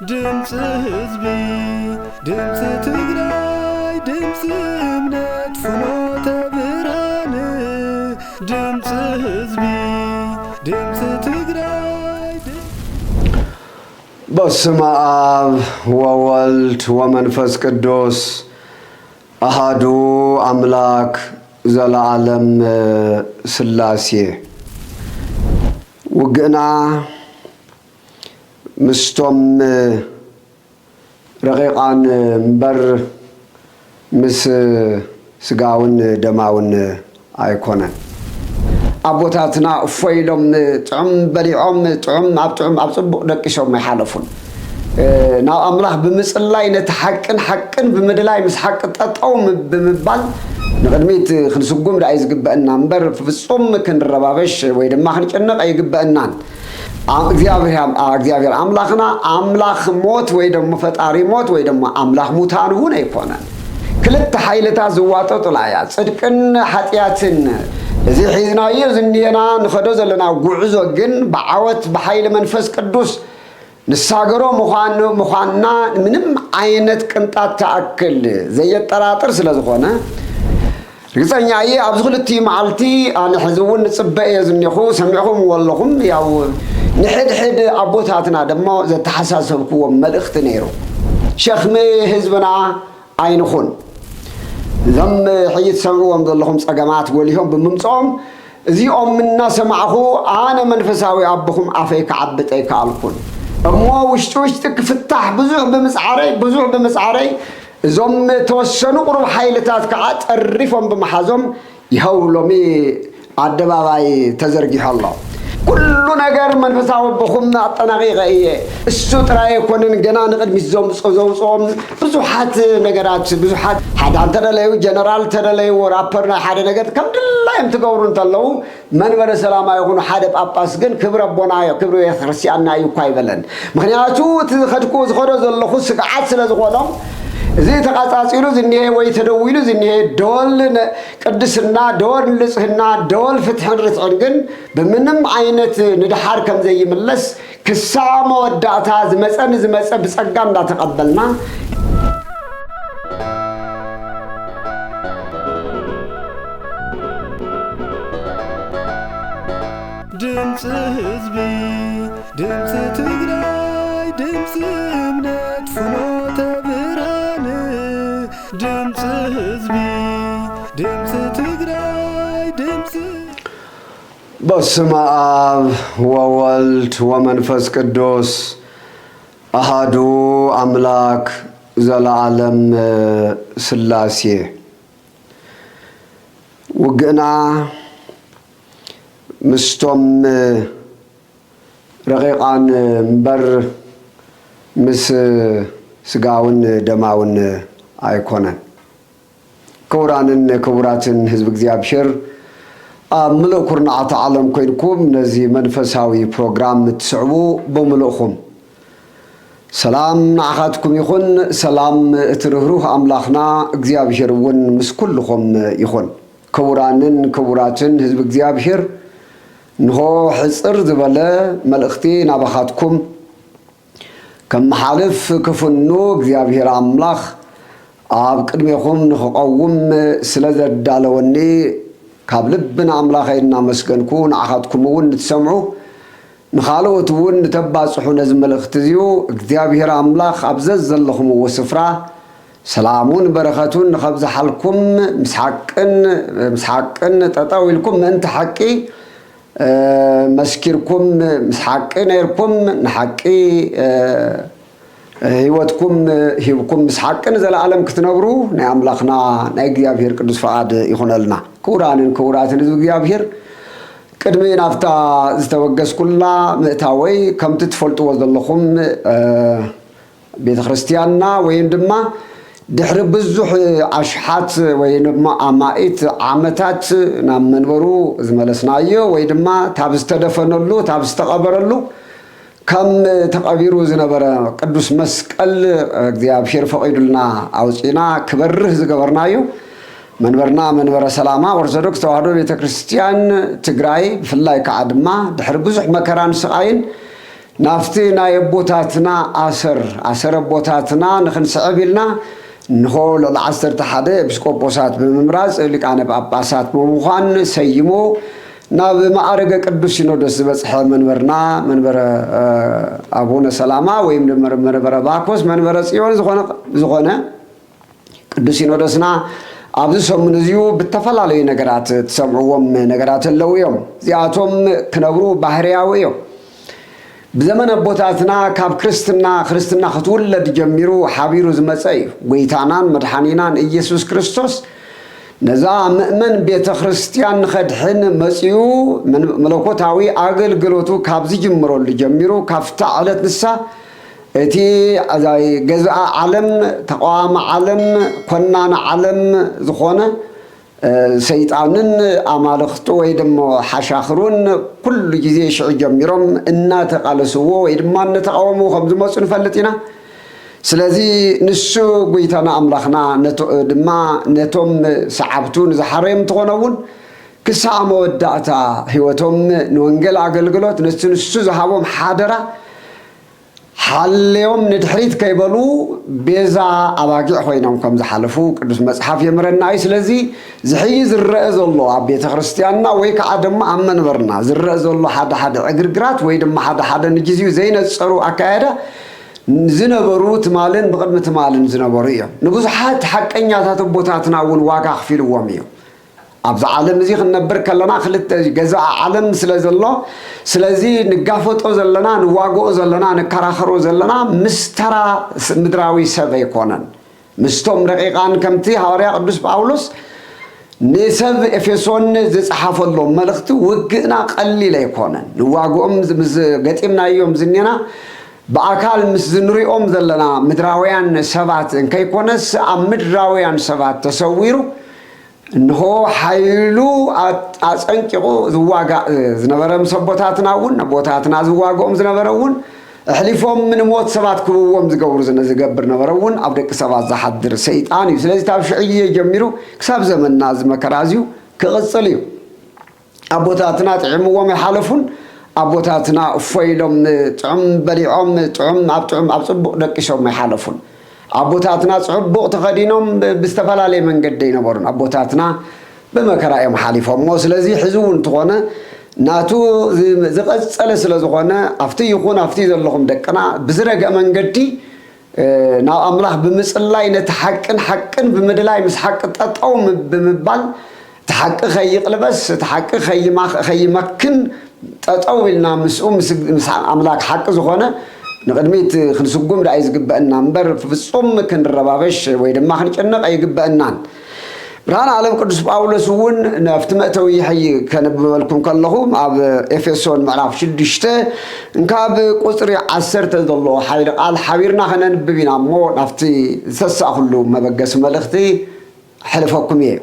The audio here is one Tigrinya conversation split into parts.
ድምፂ ህዝቢ፣ ድምፂ ትግራይ፣ ድምፂ እምነት፣ ፍኖተ ብርሃን፣ ድምፂ ህዝቢ፣ ድምፂ ትግራይ፣ ድምፂ በስመ አብ ወወልድ ወመንፈስ ቅዱስ አሃዱ አምላክ ዘለዓለም ስላሴ። ውግእና ምስቶም ረቂቃን እምበር ምስ ስጋውን ደማውን ኣይኮነን። ኣቦታትና እፎይ ኢሎም ጥዑም በሊዖም፣ ጥዑም ኣብ ጥዑም ኣብ ጽቡቕ ደቂሶም ኣይሓለፉን። እ፣ ናብ ኣምላኽ ብምጽላይ፣ ነቲ ሓቅን ሓቅን ብምድላይ፣ ምስ ሓቂ ጠጠው ም-፣ ብምባል ንቕድሚት ክንስጉም ደኣ እዩ ዝግበአና እምበር፣ ፍጹም ክንረባበሽ ወይ ድማ ክንጭነቕ ኣይግበአናን። ኣም-፣ እግዚኣብሔር ኣም-፣ ኣ-፣ እግዚኣብሔር ኣምላኽና ኣምላኽ ሞት ወይ ደሞ ፈጣሪ ሞት ወይ ደሞ ኣምላኽ ሙታን እውን ኣይኮነን። ክልተ ሓይልታት ዝዋጠጡላ እያ፣ ጽድቅን ሓጢኣትን። እዚ ሒዝናዮ ዝንሄና ንኸዶ ዘለና ጉዕዞ ግን ብዓወት ብሓይሊ መንፈስ ቅዱስ ንሳገሮ ምዃን-፣ ምዃንና ምንም ዓይነት ቅንጣት ትኣክል ዘየጠራጥር ስለ ዝኾነ፣ ርግጸኛ እየ፣ ኣብዚ ክልቲኡ መዓልቲ ኣነ ሕዚ እውን ንጽበ እየ ዝኔኹ፣ ሰሚዕኹምዎ ኣለኹም። ያው ንሕድሕድ ኣቦታትና ደሞ ዘተሓሳሰብክዎም መልእኽቲ ነይሩ። ሸኽሚ ህዝብና ኣይንኹን። እዞም ሕጂ ትሰምዕዎም ዘለኹም ጸገማት ጎሊሆም ብምምጽኦም፣ እዚኦም እናሰማዕኹ ኣነ መንፈሳዊ ኣቦኹም ኣፈይ ክዓብጥ ኣይከኣልኩን። እሞ ውሽጢ ውሽጢ ክፍታሕ ብዙሕ ብምጽዓረይ፣ ብዙሕ ብምጽዓረይ፣ እዞም ተወሰኑ ቁሩብ ሓይልታት ከዓ ጠሪፎም ብምሓዞም፣ ይኸው ሎሚ ኣደባባይ ተዘርጊሑ ኣሎ። ኩሉ ነገር መንፈሳዊ ኣቦኹም ኣጠናቒቐ እየ። እሱ ጥራይ ኣይኮነን፣ ገና ንቕድሚት ዘምጽ-፣ ዘውጽኦም ብዙሓት ነገራት፣ ብዙሓት፣ ሓደ እንተደለዩ ጀነራል፣ እንተደለዩ ራፐር፣ ናይ ሓደ ነገር ከም ድላዮም ትገብሩ እንተለዉ፣ መንበረ ሰላማ ይኹኑ ሓደ ጳጳስ ግን ክብሪ ኣቦና እዩ፣ ክብሪ ቤተክርስትያንና እዩ እኳ ኣይበለን። ምኽንያቱ እቲ ዝኸድኩ-፣ ዝኸዶ ዘለኹ ስግዓት ስለ ዝኾኖም፣ እዚ ተቓጻጺሉ ዝኒሄ ወይ ተደዊሉ ዝኒሄ ደወል ን-፣ ቅድስና፣ ደወል ንጽህና፣ ደወል ፍትሕን ርትዕን ግን ብምንም ዓይነት ንድሓር ከም ዘይምለስ ክሳብ መወዳእታ ዝመጸ ንዝመጸ ብጸጋ እንዳተቐበልና፣ ድምፂ ህዝቢ፣ ድምፂ ትግራይ፣ ድምፂ እምነት፣ ፍኖተ ብርሃን፣ ድምፂ ህዝቢ፣ ድምፂ ትግራይ፣ ድምፂ በስመ አብ ወወልድ ወመንፈስ ቅዱስ አሃዱ አምላክ ዘለዓለም ስላሴ። ውግእና ምስቶም ረቂቃን እምበር ምስ ስጋውን ደማውን ኣይኮነን። ክቡራንን ክቡራትን ህዝቢ እግዚኣብሔር፣ ኣብ ምሉእ ኩርናዓት ዓለም ኮይንኩም ነዚ መንፈሳዊ ፕሮግራም እትስዕቡ ብምሉእኹም ሰላም ንዓኻትኩም ይኹን። ሰላም እቲ ርህሩህ ኣምላኽና እግዚኣብሔር እውን ምስ ኩልኹም ይኹን። ክቡራንን ክቡራትን ህዝቢ እግዚኣብሔር፣ እንሆ ሕጽር ዝበለ መልእኽቲ ናባኻትኩም ከመሓልፍ ክፍኑ እግዚኣብሔር ኣምላኽ ኣብ ቅድሜኹም ንኽቐውም ስለ ዘዳለወኒ ካብ ልቢ ንኣምላኸይ እናመስገንኩ ንዓኻትኩም እውን ንትሰምዑ ንኻልኦት እውን ንተባጽሑ ነዚ መልእኽቲ እዚኡ እግዚኣብሔር ኣምላኽ ኣብ ዘዘለኹምዎ ስፍራ ሰላሙን በረኸቱን ንኸብዝሓልኩም ምስ ሓቅን ምስ ሓቅን ጠጠው ኢልኩም ምእንቲ ሓቂ እ፣ መስኪርኩም ምስ ሓቂ ነይርኩም፣ ንሓቂ፣ እ፣ ህይወትኩም ሂብኩም ምስ ሓቂ ንዘለኣለም ክትነብሩ ናይ ኣምላኽና ናይ እግዚኣብሔር ቅዱስ ፍቓድ ይኹነልና። ክቡራንን ክቡራትን ህዝቢ እግዚኣብሔር፣ ቅድሚ ናብታ ዝተበገስኩላ ምእታወይ፣ ከምቲ ትፈልጥዎ ዘለኹም፣ እ፣ ቤተ ክርስቲያንና ወይም ድማ ድሕሪ ብዙሕ ኣሽሓት ወይ ድማ ኣማኢት ዓመታት ናብ መንበሩ ዝመለስናዮ ወይ ድማ ታብ ዝተደፈነሉ፣ ታብ ዝተቐበረሉ ከም ተቐቢሩ ዝነበረ ቅዱስ መስቀል እግዚኣብሔር ፈቒዱልና ኣውፂእና ክበርህ ዝገበርናዮ። መንበርና መንበረ ሰላማ ኦርቶዶክስ ተዋህዶ ቤተ ክርስቲያን ትግራይ፣ ብፍላይ ከዓ ድማ ድሕሪ ብዙሕ መከራን ስቓይን ናብቲ ናይ ኣቦታትና ኣሰር፣ ኣሰር ኣቦታትና ንኽንስዕብ ኢልና እንሆ ልዕሊ ዓሰርተ ሓደ ኤጲስቆጶሳት ብምምራጽ ሊቃነ ጳጳሳት ብምዃን ሰይሙ ናብ ማዕረገ ቅዱስ ሲኖዶስ ዝበጽሐ መንበርና መንበረ ኣቡነ ሰላማ ወይም መንበረ ባኮስ መንበረ ጽዮን ዝኾነ ቅዱስ ሲኖዶስና ኣብዚ ሰሙን እዚዩ ብተፈላለዩ ነገራት ትሰምዕዎም ነገራት ኣለዉ እዮም። እዚኣቶም ክነብሩ ባህርያዊ እዮም። ብዘመን ኣቦታትና ካብ ክርስትና፣ ክርስትና ክትውለድ ጀሚሩ ሓቢሩ ዝመጸ እዩ። ጎይታናን መድሓኒናን ኢየሱስ ክርስቶስ ነዛ ምእመን ቤተ ክርስቲያን ንኸድሕን መጺኡ፣ መለኮታዊ ኣገልግሎቱ ካብ ዝጅምረሉ ጀሚሩ ካብታ ዕለት ንሳ እቲ ገዝኣ ዓለም፣ ተቓዋሚ ዓለም፣ ኮናኒ ዓለም ዝኾነ ሰይጣንን ኣማልኽቱ ወይ ድማ ሓሻኽሩን ኩሉ ግዜ ሽዑ ጀሚሮም እናተቓለስዎ ወይ ድማ እናተቓወምዎ ከም ዝመፁ ንፈልጥ ኢና። ስለዚ ንሱ ጎይታና ኣምላኽና ድማ ነቶም ሰዓብቱ ንዝሓረዮም እንትኾነ እውን ክሳዕ መወዳእታ ህይወቶም ንወንጌል ኣገልግሎት ነቲ ንሱ ዝሃቦም ሓደራ ሓልዮም ንድሕሪት ከይበሉ ቤዛ ኣባጊዕ ኮይኖም ከም ዝሓለፉ ቅዱስ መጽሓፍ የምረና እዩ። ስለዚ ዝሕይ ዝረአ ዘሎ ኣብ ቤተ ክርስቲያንና ወይ ከዓ ድማ ኣብ መንበርና ዝረአ ዘሎ ሓደ ሓደ ዕግርግራት ወይ ድማ ሓደ ሓደ ንግዚኡ ዘይነጸሩ ኣካያዳ ዝነበሩ ትማልን ብቕድሚ ትማልን ዝነበሩ እዮም። ንብዙሓት ሓቀኛታት ኣቦታትና እውን ዋጋ ኣኽፊልዎም እዮም። ኣብዚ ዓለም እዚ ክንነብር ከለና ክልተ ገዛእ ዓለም ስለ ዘሎ፣ ስለዚ ንጋፈጦ ዘለና፣ ንዋግኦ ዘለና፣ ንከራኸሮ ዘለና ምስ ተራ ምድራዊ ሰብ ኣይኮነን። ምስቶም ረቂቓን ከምቲ ሃዋርያ ቅዱስ ጳውሎስ ንሰብ ኤፌሶን ዝጸሓፈሎም መልእኽቲ ውግእና ቀሊል ኣይኮነን። ንዋግኦም ምስ ገጢምናዮም ዝኔና ብኣካል ምስ ዝንሪኦም ዘለና ምድራውያን ሰባት እንከይኮነስ ኣብ ምድራውያን ሰባት ተሰዊሩ እንሆ ሓይሉ ኣጸንቂቑ ዝዋጋእ ዝነበረ ምስ ኣቦታትና እውን ኣቦታትና ዝዋግኦም ዝነበረ እውን ኣሕሊፎም ንሞት ሰባት ክብዎም ዝገብሩ ዝነ- ዝገብር ነበረ እውን ኣብ ደቂ ሰባት ዝሓድር ሰይጣን እዩ። ስለዚ ካብ ሽዑ ግዜ ጀሚሩ ክሳብ ዘመንና እዚ መከራ እዚዩ ክቕጽል እዩ። ኣቦታትና ጥዕምዎም ኣይሓለፉን። ኣቦታትና እፎ ኢሎም ጥዑም በሊዖም ጥዑም ኣብ ጥዑም ኣብ ጽቡቕ ደቂሶም ኣይሓለፉን። ኣቦታትና ጽቡቕ ተኸዲኖም ብዝተፈላለየ መንገዲ ኣይነበሩን። ኣቦታትና ብመከራ እዮም ሓሊፎሞ። ስለዚ ሕዚ እውን እንተኾነ ናቱ ዝቐጸለ ስለ ዝኾነ ኣብቲ ይኹን ኣብቲ ዘለኹም ደቅና ብዝረገ መንገዲ ናብ ኣምላኽ ብምጽላይ ነቲ ሓቅን ሓቅን ብምድላይ ምስ ሓቂ ጠጠው ብምባል እቲ ሓቂ ከይቕልበስ እቲ ሓቂ ከይመክን ጠጠው ኢልና ምስኡ ምስ ኣምላክ ሓቂ ዝኾነ ንቕድሚት ክንስጉም ደኣ እዩ ዝግበአና እምበር ፍጹም ክንረባበሽ ወይ ድማ ክንጨነቕ ኣይግበአናን። ብርሃን ዓለም ቅዱስ ጳውሎስ እውን ናብቲ መእተዊ ይሕይ ከነብበልኩም ከለኹ ኣብ ኤፌሶን ምዕራፍ ሽዱሽተ እንካብ ቁፅሪ ዓሰርተ ዘሎ ሓይሊ ቃል ሓቢርና ከነንብብ ኢና እሞ ናብቲ ዝተሳእኩሉ መበገሲ መልእኽቲ ሕልፈኩም እየ።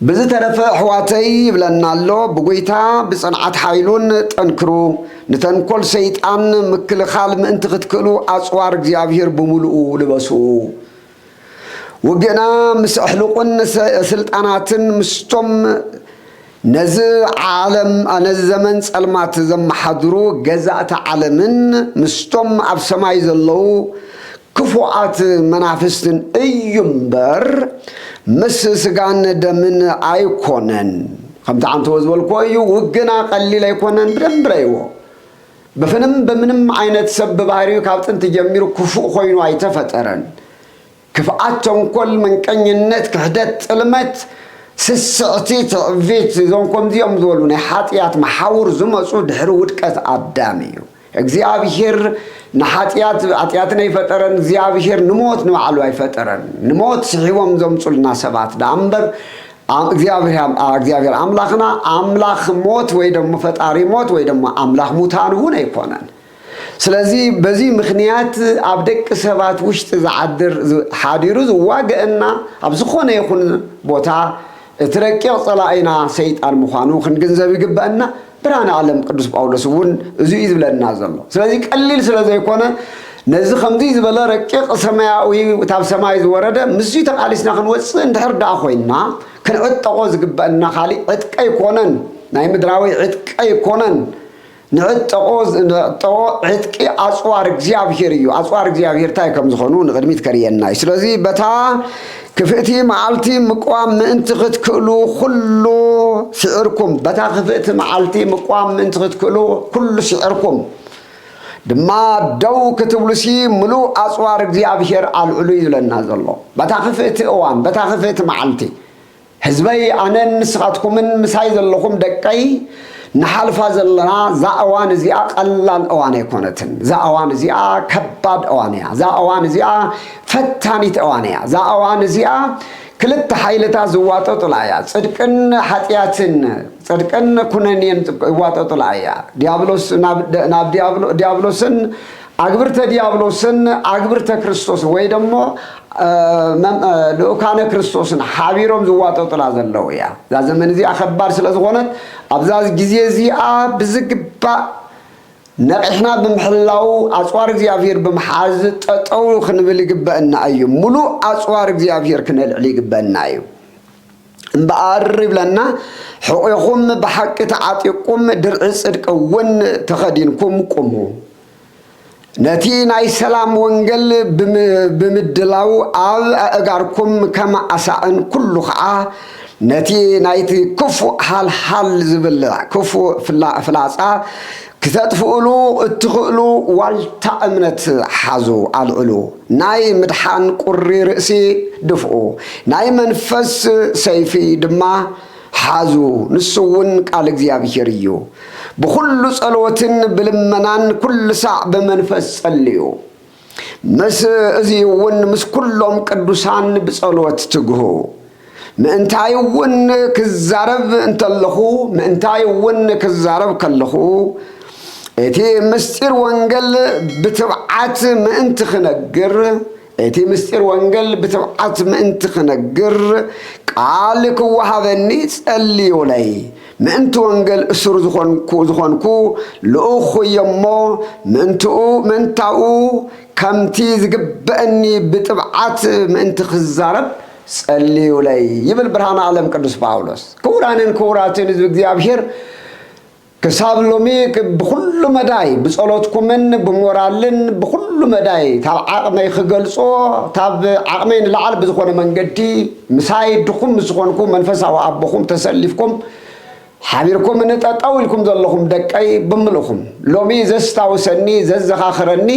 ብዝተረፈ ኣሕዋተይ ይብለና ኣሎ፣ ብጎይታ ብጽንዓት ሓይሉን ጠንክሩ፣ ንተንኮል ሰይጣን ምክልኻል ምእንቲ ክትክእሉ ኣጽዋር እግዚኣብሔር ብምሉኡ ልበሱ። ውግእና ምስ ኣሕልቑን ስልጣናትን ምስቶም ነዚ ዓለም ነዚ ዘመን ጸልማት ዘመሓድሩ ገዛእቲ ዓለምን ምስቶም ኣብ ሰማይ ዘለዉ ክፉኣት መናፍስትን እዩ እምበር ምስ ስጋን ደምን ኣይኮነን። ከምቲ ዓንተዎ ዝበልክዎ እዩ፣ ውግና ቀሊል ኣይኮነን። ብደንቢ ረእይዎ። ብፍንም ብምንም ዓይነት ሰብ ብባህሪኡ ካብ ጥንቲ ጀሚሩ ክፉእ ኮይኑ ኣይተፈጠረን። ክፍኣት፣ ተንኮል፣ መንቀኝነት፣ ክሕደት፣ ጥልመት፣ ስስዕቲ፣ ትዕቢት፣ እዞም ከምዚኦም ዝበሉ ናይ ሓጢኣት መሓውር ዝመፁ ድሕሪ ውድቀት ኣዳም እዩ። እግዚኣብሔር ንሓጢኣት፣ ሓጢኣትን ኣይፈጠረን። እግዚኣብሔር ንሞት ንባዕሉ ኣይፈጠረን። ንሞት ስሒቦም ዘምፁልና ሰባት ደኣ እምበር እግዚኣብሔር ኣምላኽና ኣምላኽ ሞት ወይ ደሞ ፈጣሪ ሞት ወይ ደሞ ኣምላኽ ሙታን እውን ኣይኮነን። ስለዚ በዚ ምኽንያት ኣብ ደቂ ሰባት ውሽጢ ዝዓድር ሓዲሩ ዝዋገአና ኣብ ዝኾነ ይኹን ቦታ እቲ ረቂቕ ጸላኢና ሰይጣን ምዃኑ ክንግንዘብ ይግበአና። ብርሃነ ዓለም ቅዱስ ጳውሎስ እውን እዚ እዩ ዝብለና ዘሎ። ስለዚ ቀሊል ስለ ዘይኮነ ነዚ ከምዚ ዝበለ ረቂቕ ሰማያዊ፣ ካብ ሰማይ ዝወረደ፣ ምስዚ ተቓሊስና ክንወጽእ እንድሕር ደኣ ኮይንና፣ ክንዕጠቖ ዝግበአና ካሊእ ዕጥቂ ኣይኮነን። ናይ ምድራዊ ዕጥቂ ኣይኮነን። ንዕጠቖ፣ ንዕጠቖ ዕጥቂ ኣጽዋር እግዚኣብሔር እዩ። ኣጽዋር እግዚኣብሔር እንታይ ከም ዝኾኑ ንቕድሚት ከርእየና እዩ። ስለዚ በታ ክፍእቲ መዓልቲ ምቅዋም ምእንቲ ክትክእሉ ኩሉ ስዒርኩም፣ በታ ክፍእቲ መዓልቲ ምቅዋም ምእንቲ ክትክእሉ ኩሉ ስዒርኩም ድማ ደው ክትብሉሲ ምሉእ ኣጽዋር እግዚኣብሔር ኣልዕሉ እዩ ዝብለና ዘሎ። በታ ክፍእቲ እዋን፣ በታ ክፍእቲ መዓልቲ ህዝበይ፣ ኣነን ንስኻትኩምን ምሳይ ዘለኹም ደቀይ፣ ንሓልፋ ዘለና እዛ እዋን እዚኣ ቀላል እዋን ኣይኮነትን። እዛ እዋን እዚኣ ከባድ እዋን እያ። እዛ እዋን እዚኣ ፈታኒት እዋን እያ። እዛ እዋን እዚኣ ክልተ ሓይልታት ዝዋጠጡላ እያ። ጽድቅን ሓጢኣትን፣ ጽድቅን ኩነኔን ይዋጠጡላ እያ። ዲያብሎስ ናብ፣ ናብ ዲያብሎ-፣ ዲያብሎስን ኣግብርተ ዲያብሎስን ኣግብርተ ክርስቶስ ወይ ደሞ፣ እ፣ መም-፣ እ፣ ልኡካነ ክርስቶስን ሓቢሮም ዝዋጠጡላ ዘለዉ እያ። እዛ ዘመን እዚኣ ከባድ ስለ ዝኾነት፣ ኣብዛ ግዜ እዚኣ ብዝግባእ ነቒሕና ብምሕላው፣ ኣጽዋር እግዚኣብሔር ብምሓዝ ጠጠው ክንብል ይግበአና እዩ። ምሉእ ኣጽዋር እግዚኣብሔር ክነልዕል ይግበአና እዩ። እምበኣር ይብለና፣ ሕቑኹም ብሓቂ ተዓጢቕኩም፣ ድርዒ ጽድቂ እውን ተኸዲንኩም ቁሙ። ነቲ ናይ ሰላም ወንጌል ብም-፣ ብምድላው ኣብ ኣእጋርኩም ከም ኣሳእን፣ ኩሉ ኸዓ ነቲ ናይቲ ክፉእ ሃልሃል ዝብል ክፉእ ፍላ-፣ ፍላጻ ክተጥፍእሉ እትኽእሉ ዋልታ እምነት ሓዙ፣ ኣልዕሉ። ናይ ምድሓን ቁሪ ርእሲ ድፍኡ። ናይ መንፈስ ሰይፊ ድማ ሓዙ፣ ንሱ እውን ቃል እግዚኣብሔር እዩ። ብኹሉ ጸሎትን ብልመናን ኩሉ ሳዕ ብመንፈስ ጸልዩ። ምስ እዚ እውን ምስ ኩሎም ቅዱሳን ብጸሎት ትግሁ። ምእንታይ እውን ክዛረብ እንተለኹ፣ ምእንታይ እውን ክዛረብ ከለኹ፣ እቲ ምስጢር ወንጌል ብትብዓት ምእንቲ ክነግር፣ እቲ ምስጢር ወንጌል ብትብዓት ምእንቲ ክነግር ቃል ክወሃበኒ ጸልዩለይ። ምእንቲ ወንጌል እሱር ዝኾንኩ፣ ዝኾንኩ ልኡኽ እየ እሞ፣ ምእንትኡ፣ ምእንታኡ ከምቲ ዝግበአኒ ብትብዓት ምእንቲ ክዛረብ ጸልዩለይ ይብል ብርሃነ ዓለም ቅዱስ ጳውሎስ። ክቡራንን ክቡራትን ህዝቢ እግዚኣብሔር፣ ክሳብ ሎሚ ክ-፣ ብኹሉ መዳይ ብጸሎትኩምን ብሞራልን ብኹሉ መዳይ ካብ ዓቕመይ ክገልጾ፣ ካብ ዓቕመይ ንላዕሊ ብዝኾነ መንገዲ ምሳይ ድኹም ምስ ዝኾንኩ መንፈሳዊ ኣቦኹም ተሰሊፍኩም ሓቢርኩም ንጠጠው ኢልኩም ዘለኹም ደቀይ ብምልእኹም፣ ሎሚ ዘስታውሰኒ፣ ዘዘኻኽረኒ፣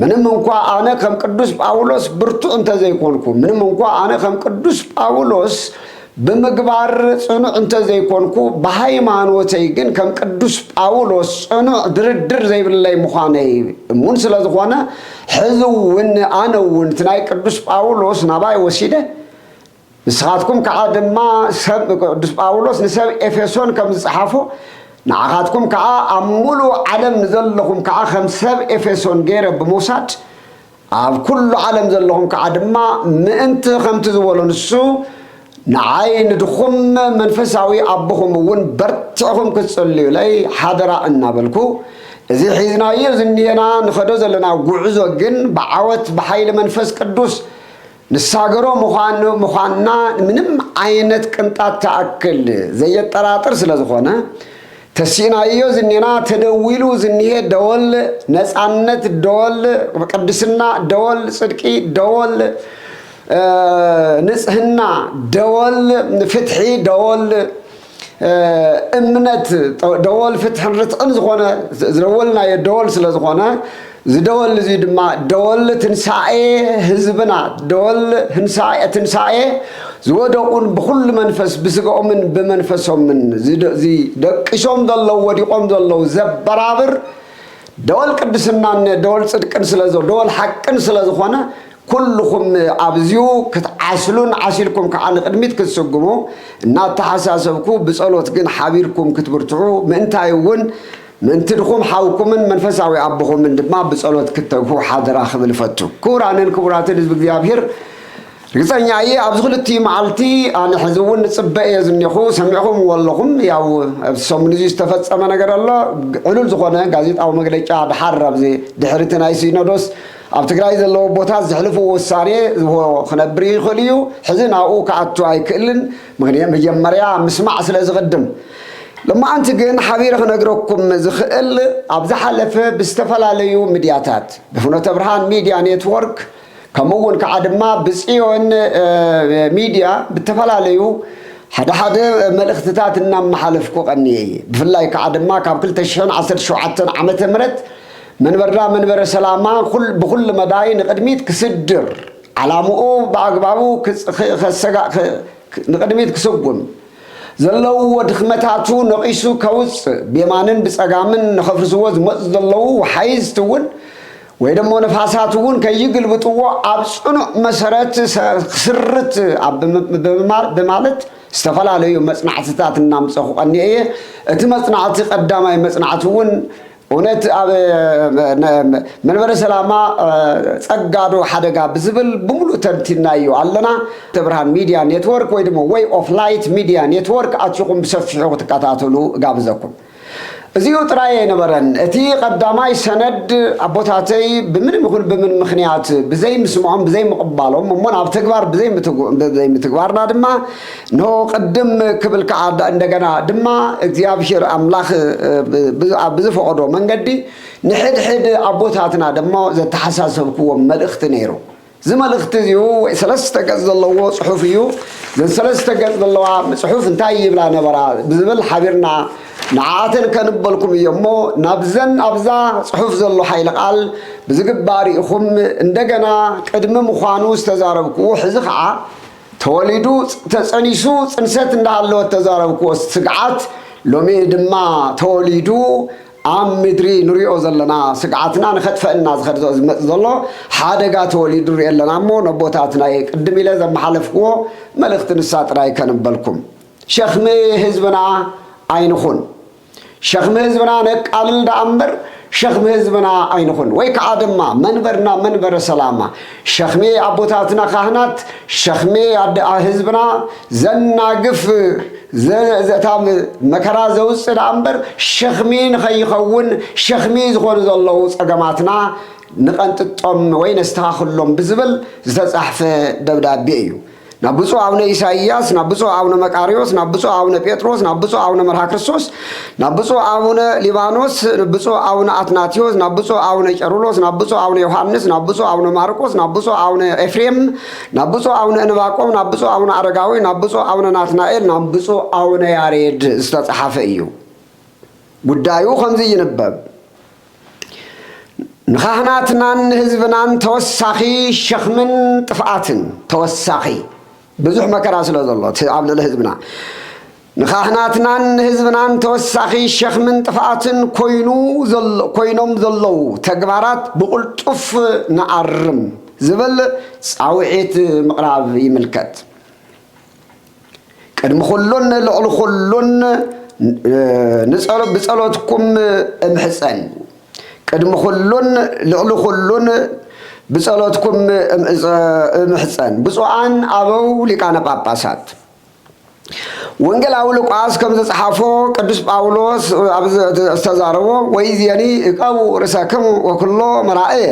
ምንም እንኳ ኣነ ከም ቅዱስ ጳውሎስ ብርቱዕ እንተዘይኮንኩ፣ ምንም እንኳ ኣነ ከም ቅዱስ ጳውሎስ ብምግባር ጽኑዕ እንተዘይኮንኩ፣ ብሃይማኖተይ ግን ከም ቅዱስ ጳውሎስ ጽኑዕ ድርድር ዘይብለይ ምዃነይ እሙን ስለ ዝኾነ፣ ሕዚ እውን ኣነ እውን እቲ ናይ ቅዱስ ጳውሎስ ናባይ ወሲደ፣ ንስኻትኩም ከዓ ድማ ሰብ፣ ቅዱስ ጳውሎስ ንሰብ ኤፌሶን ከም ዝጸሓፎ፣ ንዓኻትኩም ከዓ ኣብ ሙሉእ ዓለም ንዘለኹም ከዓ ከም ሰብ ኤፌሶን ገይረ ብምውሳድ፣ ኣብ ኩሉ ዓለም ዘለኹም ከዓ ድማ ምእንቲ ከምቲ ዝበሎ ንሱ፣ ንዓይ ንድኹም መንፈሳዊ ኣቦኹም እውን በርቲዕኹም ክትጽልዩለይ ሓደራ እናበልኩ፣ እዚ ሒዝናዮ ዝንሄና ንኸዶ ዘለና ጉዕዞ ግን ብዓወት ብሓይሊ መንፈስ ቅዱስ ንሳገሮ ምዃን-፣ ምዃንና ምንም ዓይነት ቅንጣት ተኣክል ዘየጠራጥር ስለ ዝኾነ፣ ተሲእናዮ ዝኔና፣ ተደዊሉ ዝኒሄ ደወል ነጻነት፣ ደወል ቅድስና፣ ደወል ጽድቂ፣ ደወል፣ እ፣ ንጽህና፣ ደወል ፍትሒ፣ ደወል፣ እ፣ እምነት፣ ደወል ፍትሕን ርትዕን ዝኾነ ዝደወልናዮ ደወል ስለ ዝኾነ፣ እዚ ደወል እዚ ድማ ደወል ትንሳኤ ህዝብና፣ ደወል ህንሳኤ፣ ትንሳኤ ዝወደቑን ብኹሉ መንፈስ ብስጋኦምን ብመንፈሶምን ዝደ-፣ እዚ ደቂሶም ዘለዉ፣ ወዲቖም ዘለዉ ዘበራብር ደወል ቅድስናን ደወል ጽድቅን ስለ ዘ-፣ ደወል ሓቅን ስለ ዝኾነ፣ ኩልኹም ኣብዚኡ ክትዓስሉን ዓሲልኩም ከዓ ንቕድሚት ክትስጉሙ እናተሓሳሰብኩ፣ ብጸሎት ግን ሓቢርኩም ክትብርትዑ ምእንታይ እውን ምእንቲ ድኹም ሓውኩምን መንፈሳዊ ኣቦኹምን ድማ ብጸሎት ክትተግሁ ሓደራ ክብል እፈቱ። ክቡራንን ክቡራትን ህዝቢ እግዚኣብሔር፣ ርግጸኛ እየ፣ ኣብዚ ክልቲኡ መዓልቲ ኣነ ሕዚ እውን ንጽበ እየ ዝኒኹ። ሰሚዕኹምዎ ኣለኹም። ያው፣ ኣብዚ ሰሙን እዚ ዝተፈጸመ ነገር ኣሎ። ዕሉል ዝኾነ ጋዜጣዊ መግለጫ ድሓር ኣብዚ ድሕሪ እቲ ናይ ሲኖዶስ ኣብ ትግራይ ዘለዎ ኣቦታት ዘሕልፍዎ ውሳኔ ክነብር ይኽእል እዩ። ሕዚ ናብኡ ክኣቱ ኣይክእልን። ምኽንያት መጀመርያ ምስማዕ ስለ ዝቕድም። ሎማዓንቲ ግን ሓቢረ ክነግረኩም ዝኽእል፣ ኣብ ዝሓለፈ ብዝተፈላለዩ ሚድያታት፣ ብፍኖተ ብርሃን ሚድያ ኔትወርክ፣ ከምኡ እውን ከዓ ድማ ብጽዮን፣ እ፣ ሚድያ ብተፈላለዩ ሓደ ሓደ መልእኽትታት እናመሓለፍኩ ቀኒየ እየ። ብፍላይ ከዓ ድማ ካብ ክልተ ሽሕን ዓሰርተ ሸውዓተን ዓመተ ምህረት መንበርና መንበረ ሰላማ ኩል-፣ ብኹሉ መዳይ ንቕድሚት ክስድር፣ ዓላምኡ ብኣግባቡ ክጽ-፣ ክ-፣ ከሰጋ-፣ ክ-፣ ክ-፣ ንቕድሚት ክስጉም፣ ዘለውዎ ድኽመታቱ ነቒሱ ከውጽእ፣ ብየማንን ብጸጋምን ንኸፍርስዎ ዝመጹ ዘለዉ ሓይዝቲ እውን ወይ ደሞ ነፋሳት እውን ከይግልብጥዎ ኣብ ጽኑዕ መሰረት ሰ-፣ ክስርት ኣብ ብም-፣ ብማ-፣ ብማለት ዝተፈላለዩ መጽናዕትታት እናምጸኹ ቀኒየ እየ። እቲ መጽናዕቲ ቀዳማይ መጽናዕቲ እውን እውነት ኣብ፣ ነ-፣ መንበረ ሰላማ፣ እ፣ ጸጋ ዶ ሓደጋ ብዝብል ብምሉእ ተንቲናዮ ኣለና። ብርሃን ሚድያ ኔትወርክ ወይ ድማ ወይ ኦፍ ላይት ሚድያ ኔትወርክ ኣቲኹም ብሰፊሑ ክትከታተሉ እጋብዘኩም። እዚኡ ጥራይ ኣይነበረን። እቲ ቀዳማይ ሰነድ ኣቦታተይ ብምንም ይኹን ብምን ምኽንያት ብዘይምስምዖም፣ ብዘይምቕባሎም፣ እሞ ናብ ተግባር ብዘይምትግ-፣ ብዘይምትግባርና ድማ፣ እንሆ ቅድም ክብል ከዓ ዳ-፣ እንደገና ድማ እግዚኣብሔር ኣምላኽ፣ እ፣ ብ-፣ ብ-፣ ኣብ ብዝፈቐዶ መንገዲ ንሕድሕድ ኣቦታትና ደሞ ዘተሓሳሰብክዎም መልእኽቲ ነይሩ። እዚ መልእኽቲ እዚኡ ወይ ሰለስተ ገጽ ዘለዎ ጽሑፍ እዩ። እዘን ሰለስተ ገጽ ዘለዋ ጽሑፍ እንታይ ይብላ ነበራ ብዝብል ሓቢርና ንዓኣተን ከንበልኩም እዩ እሞ፣ ናብዘን ኣብዛ ጽሑፍ ዘሎ ሓይለ ቃል ብዝግባእ ርኢኹም፣ እንደገና ቅድሚ ምዃኑ ዝተዛረብክዎ፣ ሕዚ ኸዓ ተወሊዱ፣ ተጸኒሱ፣ ጽንሰት እንዳሃለወት ተዛረብክዎ ስግዓት፣ ሎሚ ድማ ተወሊዱ ኣብ ምድሪ ንሪኦ ዘለና ስግዓትና ንኸጥፈእና ዝኸድ-፣ ዝመጽእ ዘሎ ሓደጋ ተወሊዱ ንሪኦ ኣለና እሞ፣ ነቦታትና ቅድም ኢለ ዘመሓለፍክዎ መልእኽቲ ንሳ ጥራይ ከንበልኩም። ሸኽሚ ህዝብና ኣይንኹን። ሸኽሚ ህዝብና ነቃልል ደኣ እምበር፣ ሸኽሚ ህዝብና ኣይንኹን። ወይ ከዓ ድማ መንበርና መንበረ ሰላማ፣ ሸኽሚ ኣቦታትና ካህናት፣ ሸኽሚ ኣደ-፣ ህዝብና ዘናግፍ፣ ዘ-፣ ዘ-፣ እታ መከራ ዘውፅእ ደኣ እምበር፣ ሸኽሚ ንኸይኸውን፣ ሸኽሚ ዝኾኑ ዘለዉ ጸገማትና ንቐንጥጦም ወይ ነስተኻኽሎም ብዝብል ዝተጻሕፈ ደብዳቤ እዩ። ናብ ብፁዕ ኣቡነ ኢሳይያስ፣ ናብ ብፁዕ ኣቡነ መቃርዮስ፣ ናብ ብፁዕ ኣቡነ ጴጥሮስ፣ ናብ ብፁዕ ኣቡነ መርሃ ክርስቶስ፣ ናብ ብፁዕ ኣቡነ ሊባኖስ፣ ብፁዕ ኣቡነ ኣትናቴዎስ፣ ናብ ብፁዕ ኣቡነ ቄርሎስ፣ ናብ ብፁዕ ኣቡነ ዮሃንስ፣ ናብ ብፁዕ ኣቡነ ማርቆስ፣ ናብ ብፁዕ ኣቡነ ኤፍሬም፣ ናብ ብፁዕ ኣቡነ እንባቆም፣ ናብ ብፁዕ ኣቡነ ኣረጋዊ፣ ናብ ብፁዕ ኣቡነ ናትናኤል፣ ናብ ብፁዕ ኣቡነ ያሬድ ዝተጻሓፈ እዩ። ጉዳዩ ከምዚ ይንበብ። ንኻህናትናን ንህዝብናን ተወሳኺ ሸኽምን ጥፍኣትን፣ ተወሳኺ ብዙሕ መከራ ስለ ዘሎ እቲ ኣብ ልዕሊ ህዝብና፣ ንኻህናትናን ንህዝብናን ተወሳኺ ሸኽምን ጥፍኣትን ኮይኑ ዘሎ-፣ ኮይኖም ዘለዉ ተግባራት ብቕልጡፍ ንኣርም ዝብል ጻውዒት ምቕራብ ይምልከት። ቅድሚ ኩሉን ልዕሊ ኩሉን፣ እ፣ ንጸሎ-፣ ብጸሎትኩም እምሕጸን። ቅድሚ ኩሉን ልዕሊ ኩሉን ብጸሎትኩም እም-፣ እጸ-፣ እምሕጸን። ብፁዓን ኣበው ሊቃነ ጳጳሳት፣ ወንጌላዊ ሉቃስ ከም ዝጸሓፎ፣ ቅዱስ ጳውሎስ ኣብ ዝ-፣ ዝተዛረቦ፣ "ወይዜኒ እቀቡ ርእሰክሙ ወኩሎ መራእየ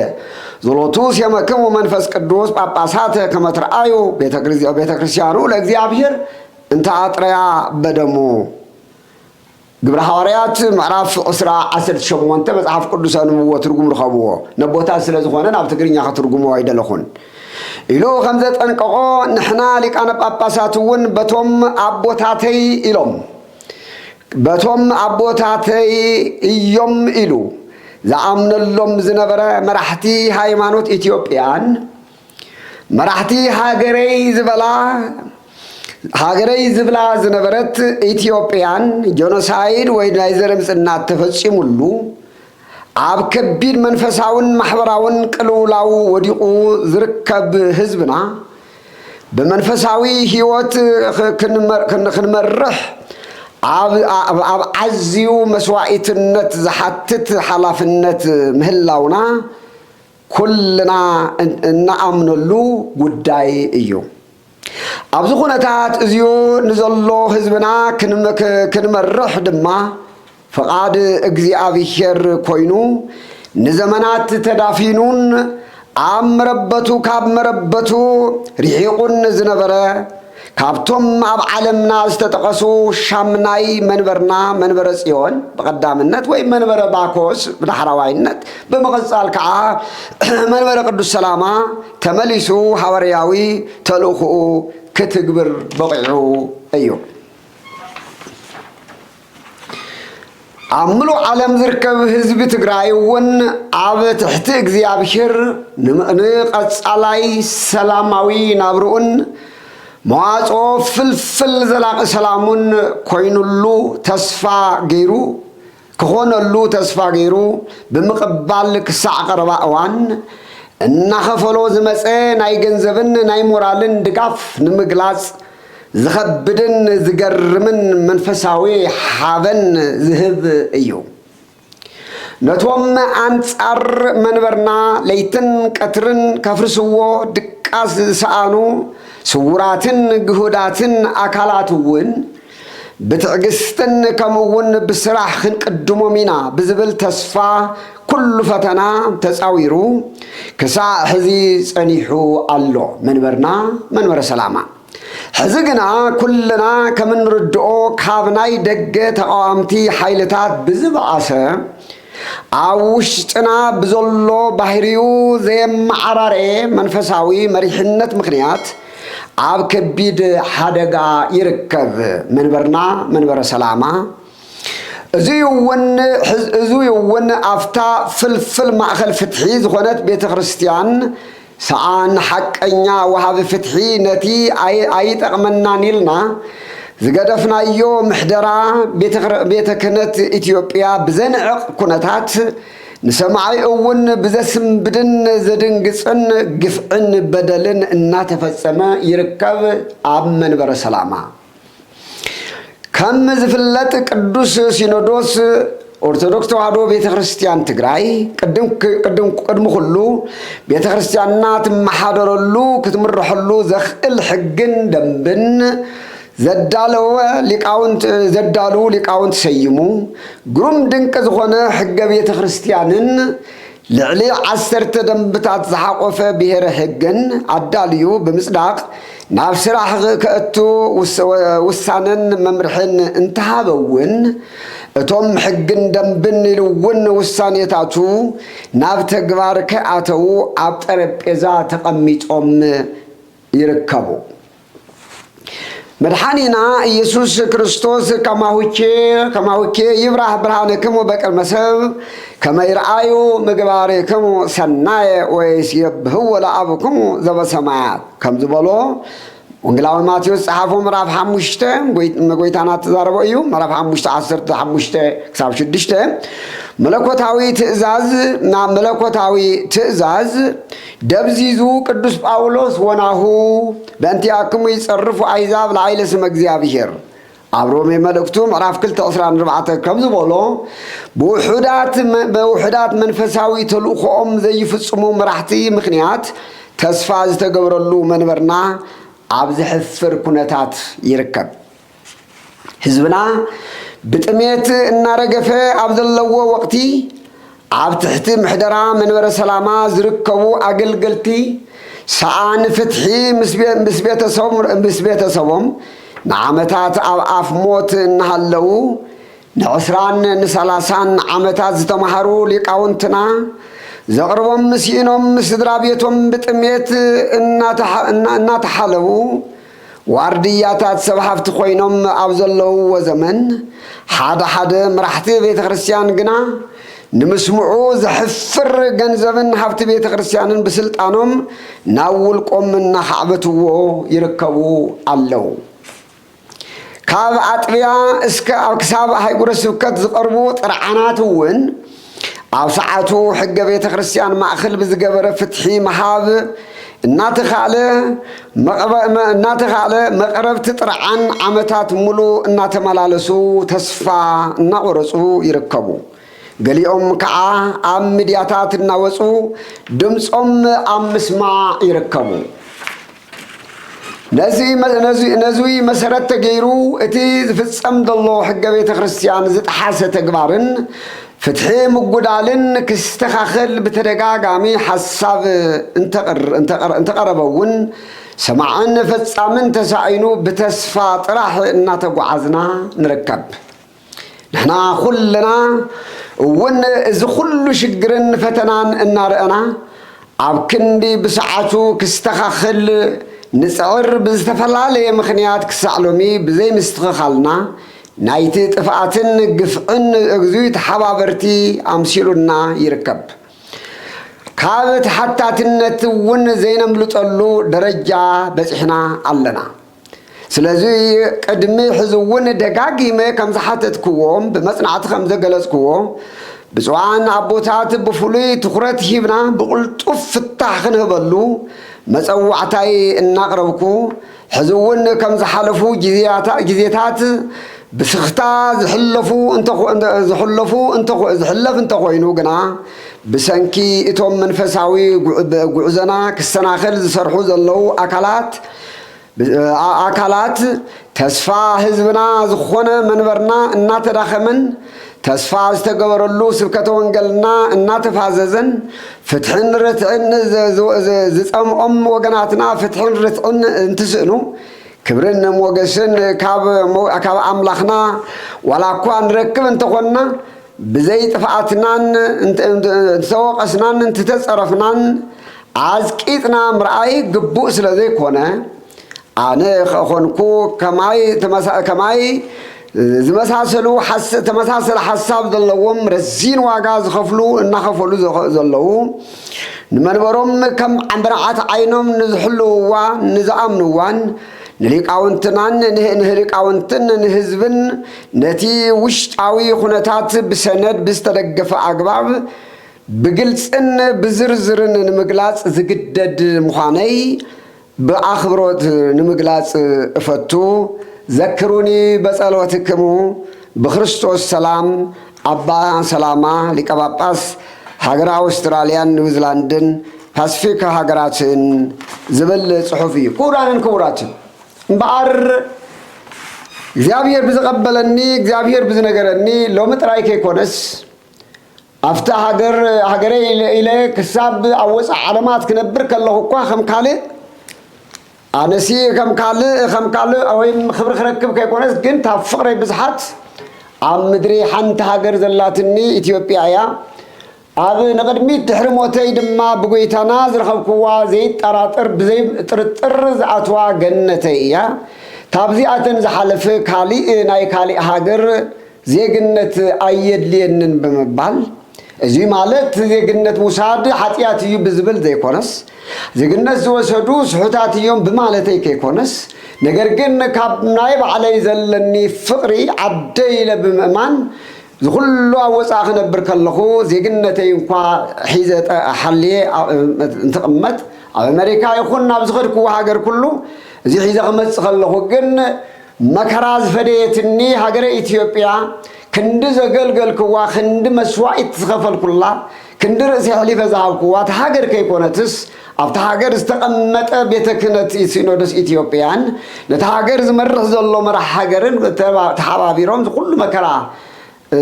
ዘሎቱ ሴመክሙ መንፈስ ቅዱስ ጳጳሳት ከመ ትርኣዩ ቤተ ክርስ-፣ ቤተ ክርስቲያኑ ለእግዚኣብሔር እንተ ኣጥረያ በደሙ።" ግብረ ሃዋርያት ምዕራፍ ዕስራ ዓሰርተ ሸሞንተ መጽሓፍ ቅዱስ ኣንብብዎ ትርጉም ርኸብዎ። ነቦታት ስለ ዝኾነ ናብ ትግርኛ ከትርጉምዎ ኣይደለኹን። ኢሉ ከም ዘጠንቀቖ ንሕና ሊቃነ ጳጳሳት እውን በቶም ኣቦታተይ ኢሎም፣ በቶም ኣቦታተይ እዮም ኢሉ ዝኣምነሎም ዝነበረ መራሕቲ ሃይማኖት ኢትዮጵያን መራሕቲ ሃገረይ ዝበላ፣ ሃገረይ ዝብላ ዝነበረት ኢትዮጵያን ጆኖሳይድ ወይ ናይ ዘር ምጽናት ተፈጺሙሉ ኣብ ከቢድ መንፈሳውን ማሕበራውን ቅልውላው ወዲቑ ዝርከብ ህዝብና ብመንፈሳዊ ህይወት ኽ-፣ ክንመር-፣ ክን-፣ ክንመርሕ ኣብ፣ ኣብ፣ ኣብ ዓዝዩ መስዋኢትነት ዝሓትት ሓላፍነት ምህላውና ኩልና እን-፣ እንኣምነሉ ጉዳይ እዩ። ኣብዚ ኩነታት እዚኡ ንዘሎ ህዝብና ክንመ-፣ ክ-፣ ክንመርሕ ድማ ፍቓድ እግዚኣብሔር ኮይኑ፣ ንዘመናት ተዳፊኑን ኣብ መረበቱ፣ ካብ መረበቱ ርሒቑን ዝነበረ፣ ካብቶም ኣብ ዓለምና ዝተጠቐሱ ሻምናይ መንበርና መንበረ ጽዮን ብቐዳምነት፣ ወይ መንበረ ባኮስ ብዳሕራዋይነት፣ ብምቕጻል ከዓ መንበረ ቅዱስ ሰላማ ተመሊሱ ሃዋርያዊ ተልእኾኡ ክትግብር በቒዑ እዩ። ኣብ ምሉእ ዓለም ዝርከብ ህዝቢ ትግራይ እውን ኣብ ትሕቲ እግዚኣብሔር ን-፣ ንቐጻላይ ሰላማዊ ናብርኡን መዋጽኦ ፍልፍል ዘላቒ ሰላሙን ኮይኑሉ ተስፋ ገይሩ፣ ክኾነሉ ተስፋ ገይሩ ብምቕባል ክሳዕ ቀረባ እዋን እናኸፈሎ ዝመጸ ናይ ገንዘብን ናይ ሞራልን ድጋፍ ንምግላጽ ዝኸብድን ዝገርምን መንፈሳዊ ሓበን ዝህብ እዩ። ነቶም ኣንጻር መንበርና ለይትን ቀትርን ከፍርስዎ ድቃስ ዝሰኣኑ ስዉራትን ግሁዳትን ኣካላት እውን ብትዕግስትን ከምኡ እውን ብስራሕ ክንቅድሞም ኢና ብዝብል ተስፋ ኩሉ ፈተና ተጻዊሩ ክሳዕ ሕዚ ጸኒሑ ኣሎ። መንበርና መንበረ ሰላማ። ሕዚ ግና ኩልና ከም እንርድኦ ካብ ናይ ደገ ተቓዋምቲ ሓይልታት ብዝበኣሰ ኣብ ውሽጥና ብዘሎ ባህሪኡ ዘየመዓራረየ መንፈሳዊ መሪሕነት ምኽንያት ኣብ ከቢድ ሓደጋ ይርከብ። መንበርና መንበረ ሰላማ። እዚ እውን ሕዝ-፣ እዚ እውን ኣብታ ፍልፍል ማእኸል ፍትሒ ዝኾነት ቤተ ክርስቲያን ሰኣን ሓቀኛ ወሃቢ ፍትሒ ነቲ ኣይ-፣ ኣይጠቕመናን ኢልና ዝገደፍናዮ ምሕደራ ቤተ ክረ-፣ ቤተ ክህነት ኢትዮጵያ ብዘንዕቕ ኩነታት ንሰማዒ እውን ብዘስንብድን ዘድንግጽን ግፍዕን በደልን እናተፈጸመ ይርከብ። ኣብ መንበረ ሰላማ ከም ዝፍለጥ ቅዱስ ሲኖዶስ ኦርቶዶክስ ተዋህዶ ቤተ ክርስቲያን ትግራይ ቅድም ክ-፣ ቅድም፣ ቅድሚ ኩሉ ቤተ ክርስቲያንና ትመሓደረሉ ክትምርሐሉ ዘኽእል ሕግን ደንብን ዘዳለወ ሊቃውንት፣ ዘዳልዉ ሊቃውንት ሰይሙ ግሩም ድንቅ ዝኾነ ሕገ ቤተ ክርስቲያንን ልዕሊ ዓሰርተ ደንብታት ዝሓቆፈ ብሔረ ሕግን ኣዳልዩ ብምጽዳቕ ናብ ስራሕ ከእቱ ውስ-፣ ውሳነን መምርሕን እንተሃበ እውን እቶም ሕግን ደንብን ኢሉ እውን ውሳኔታቱ ናብ ተግባር ከይኣተዉ ኣብ ጠረጴዛ ተቐሚጦም ይርከቡ። መድሓኒና ኢየሱስ ክርስቶስ ከማሁኬ፣ ከማሁኬ ይብራህ ብርሃንክሙ በቅድመ ሰብ ከመ ይርኣዩ ምግባርክሙ ሰናየ ወይሴብሕዎ ለአቡክሙ ዘበሰማያት ከም ዝበሎ ወንጌላዊ ማቴዎስ ጸሓፎ ምዕራፍ ሓሙሽተ፣ ጎይ-፣ ጎይታና እተዛረቦ እዩ። ምዕራፍ ሓሙሽተ ዓሰርተ ሓሙሽተ ክሳብ ሽዱሽተ። መለኮታዊ ትእዛዝ፣ ናብ መለኮታዊ ትእዛዝ ደብዚዙ ቅዱስ ጳውሎስ ወናሁ በእንቲኣክሙ ይጸርፉ ኣሕዛብ ለዓይለ ስመ እግዚኣብሔር ኣብ ሮሜ መልእክቱ ምዕራፍ ክልተ ዕስራን ኣርባዕተ ከም ዝበሎ ብውሑዳት መ-፣ ብውሑዳት መንፈሳዊ ተልእኾኦም ዘይፍጽሙ መራሕቲ ምኽንያት ተስፋ ዝተገብረሉ መንበርና ኣብ ዘሕፍር ኩነታት ይርከብ። ህዝብና ብጥሜት እናረገፈ ኣብ ዘለዎ ወቕቲ፣ ኣብ ትሕቲ ምሕደራ መንበረ ሰላማ ዝርከቡ ኣገልገልቲ ሰኣን ፍትሒ ምስ ቤ-፣ ምስ ቤተሰቦም፣ ምስ ቤተሰቦም ንዓመታት ኣብ ኣፍ ሞት እናሃለዉ፣ ንዕስራን ንሰላሳን ዓመታት ዝተማሃሩ ሊቃውንትና ዘቕርቦም ስኢኖም፣ ስድራ ቤቶም ብጥሜት እናተሓ-፣ እና-፣ እናተሓለቡ፣ ዋርድያታት ሰብ ሃፍቲ ኮይኖም ኣብ ዘለውዎ ዘመን፣ ሓደ ሓደ መራሕቲ ቤተ ክርስቲያን ግና ንምስምዑ ዘሕፍር ገንዘብን ሃፍቲ ቤተ ክርስቲያንን ብስልጣኖም ናብ ውልቆም እናኻዕበትዎ ይርከቡ ኣለዉ። ካብ ኣጥቢያ እስከ ኣብ ክሳብ ኣህጉረ ስብከት ዝቐርቡ ጥርዓናት እውን ኣብ ሰዓቱ ሕገ ቤተ ክርስቲያን ማእከል ብዝገበረ ፍትሒ ምሃብ እናተኻእለ መቕበ-፣ መ-፣ እናተኻእለ መቕረብቲ ጥርዓን ዓመታት ሙሉ እናተመላለሱ ተስፋ እናቖረጹ ይርከቡ። ገሊኦም ከዓ ኣብ ሚድያታት እናወፁ ድምፆም ኣብ ምስማዕ ይርከቡ። ነዚ መ-፣ ነዚ፣ ነዚ መሰረት ተገይሩ እቲ ዝፍጸም ዘሎ ሕገ ቤተ ክርስቲያን ዝጠሓሰ ተግባርን ፍትሒ ምጉዳልን ክስተኻኸል ብተደጋጋሚ ሓሳብ እንተቕር-፣ እንተቐር-፣ እንተቐረበ እውን ሰማዕን ፈጻምን ተሳኢኑ ብተስፋ ጥራሕ እናተጓዓዝና ንርከብ። ንሕና ኩልና እውን እዚ ኩሉ ሽግርን ፈተናን እናረኣና ኣብ ክንዲ ብሰዓቱ ክስተኻኸል ንጽዕር ብዝተፈላለየ ምኽንያት ክሳዕ ሎሚ ብዘይምስትኽኻልና ናይቲ ጥፍኣትን ግፍዕን እግዙይ ተሓባበርቲ ኣምሲሉና ይርከብ። ካብ ተሓታትነት እውን ዘይነምልጠሉ ደረጃ በጺሕና ኣለና። ስለዚ ቅድሚ ሕዚ እውን ደጋጊመ ከም ዝሓተትክዎም ብመጽናዕቲ ከም ዘገለጽክዎ ብፁዓን ኣቦታት ብፍሉይ ትኹረት ሂብና ብቕልጡፍ ፍታሕ ክንህበሉ መጸዋዕታይ እናቕረብኩ ሕዚ እውን ከም ዝሓለፉ ግዜያታ-፣ ግዜታት ብስኽታ ዝሕለፉ እንተኾ-፣ እንተ-፣ ዝሕለፉ እንተኾ-፣ ዝሕለፍ እንተኾይኑ ግና ብሰንኪ እቶም መንፈሳዊ ጉዕ-፣ ጉዕዞና ክሰናኸል ዝሰርሑ ዘለዉ ኣካላት ብ-፣ ኣ-፣ ኣካላት ተስፋ ህዝብና ዝኾነ መንበርና እናተዳኸመን ተስፋ ዝተገበረሉ ስብከተ ወንጌልና እናተፋዘዘን ፍትሕን ርትዕን ዝ-፣ ዝ-፣ ዝ-፣ ዝጸምኦም ወገናትና ፍትሕን ርትዕን እንትስእኑ ክብርን ሞገስን ካብ ሞ-፣ ካብ ኣምላኽና ዋላ እኳ ንረክብ እንተኾንና ብዘይ ጥፍኣትናን እንተ-፣ እንተ-፣ እንተተወቐስናን እንተተጸረፍናን ኣዝቂጥና ምርኣይ ግቡእ ስለ ዘይኮነ፣ ኣነ ከኾንኩ ከማይ ተመሳ-፣ ከማይ ዝመሳሰሉ ሓስ-፣ ተመሳሰለ ሓሳብ ዘለዎም ረዚን ዋጋ ዝኸፍሉ እናኸፈሉ ዘኸ-፣ ዘለዉ ንመንበሮም ከም ዓምበርዓት ዓይኖም ንዝሕልውዋ ንዝኣምንዋን ንሊቃውንትናን ንህ-፣ ንሊቃውንትን ንህዝብን ነቲ ውሽጣዊ ኩነታት ብሰነድ ብዝተደገፈ ኣግባብ ብግልጽን ብዝርዝርን ንምግላጽ ዝግደድ ምዃነይ ብኣኽብሮት ንምግላጽ እፈቱ። ዘክሩኒ በጸሎትክሙ ብክርስቶስ ሰላም። ኣባ ሰላማ ሊቀ ጳጳስ ሃገረ ኣውስትራልያን ኒውዚላንድን ፓስፊክ ሃገራትን ዝብል ጽሑፍ እዩ። ክቡራንን ክቡራትን፣ እምበኣር እግዚኣብሔር ብዝቐበለኒ፣ እግዚኣብሔር ብዝነገረኒ ሎሚ ጥራይ ከይኮነስ ኣብታ ሃገር፣ ሃገረይ ኢለ፣ ኢለ ክሳብ ኣብ ወፃእ ዓለማት ክነብር ከለኹ እኳ ከም ካልእ ኣነሲ ከም ካልእ፣ ከም ካልእ ወይም ክብሪ ክረክብ ከይኮነስ ግን ካብ ፍቕረይ ብዝሓት ኣብ ምድሪ ሓንቲ ሃገር ዘላትኒ ኢትዮጵያ እያ። ኣብ ንቕድሚት ድሕሪ ሞተይ ድማ ብጎይታና ዝረኸብክዋ ዘይጠራጠር ብዘይ ጥርጥር ዝኣትዋ ገነተይ እያ። ካብዚኣተን ዝሓለፈ ካሊእ ናይ ካሊእ ሃገር ዜግነት ኣየድልየንን ብምባል፣ እዚ ማለት ዜግነት ምውሳድ ሓጢኣት እዩ ብዝብል ዘይኮነስ፣ ዜግነት ዝወሰዱ ስሑታት እዮም ብማለተይ ከይኮነስ፣ ነገር ግን ካብ ናይ ባዕለይ ዘለኒ ፍቕሪ ዓደይ ኢለ ብምእማን፣ ዝኹሉ ኣብ ወፃኢ ክነብር ከለኹ ዜግነተይ እንኳ ሒዘ ጠ-፣ ሓልየ ኣ-፣ እንትቕመጥ፣ ኣብ ኣሜሪካ ይኹን ናብ ዝኸድክዎ ሃገር ኩሉ እዚ ሒዘ ክመፅእ ከለኹ ግን መከራ ዝፈደየትኒ ሃገረ ኢትዮጵያ፣ ክንዲ ዘገልገልክዋ፣ ክንዲ መስዋኢት ዝኸፈልኩላ፣ ክንዲ ርእሲ ኣሕሊፈ ዝሃብክዋ፣ እታ ሃገር ከይኮነትስ፣ ኣብታ ሃገር ዝተቐመጠ ቤተ ክህነት ሲኖዶስ ኢትዮጵያን፣ ነታ ሃገር ዝመርሕ ዘሎ መራሕ ሃገርን ተባ-፣ ተሓባቢሮም ዝኹሉ መከራ፣ እ፣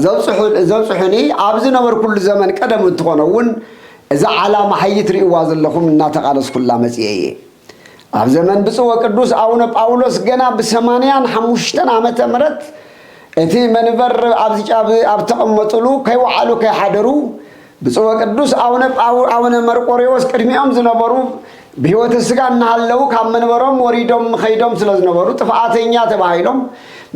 ዘብጽሑ-፣ ዘብጽሑኒ፣ ኣብ ዝነበርኩሉ ዘመን ቀደም እንትኾነ እውን፣ እዛ ዓላማ ሕጂ ትርእይዋ ዘለኹም እናተቓለስኩላ መጽየ እየ። ኣብ ዘመን ብፁዕ ወቅዱስ ኣቡነ ጳውሎስ ገና ብሰማንያን ሓሙሽተን ዓመተ ምህረት እቲ መንበር ኣብዚ ጫ-፣ ኣብ ተቐመጡሉ ከይወዓሉ ከይሓደሩ ብፁዕ ወቅዱስ ኣቡነ ጳው-፣ ኣቡነ መርቆሬዎስ ቅድሚኦም ዝነበሩ ብህይወተ ስጋ እናሃለዉ ካብ መንበሮም ወሪዶም ኸይዶም ስለ ዝነበሩ ጥፍኣተኛ ተባሂሎም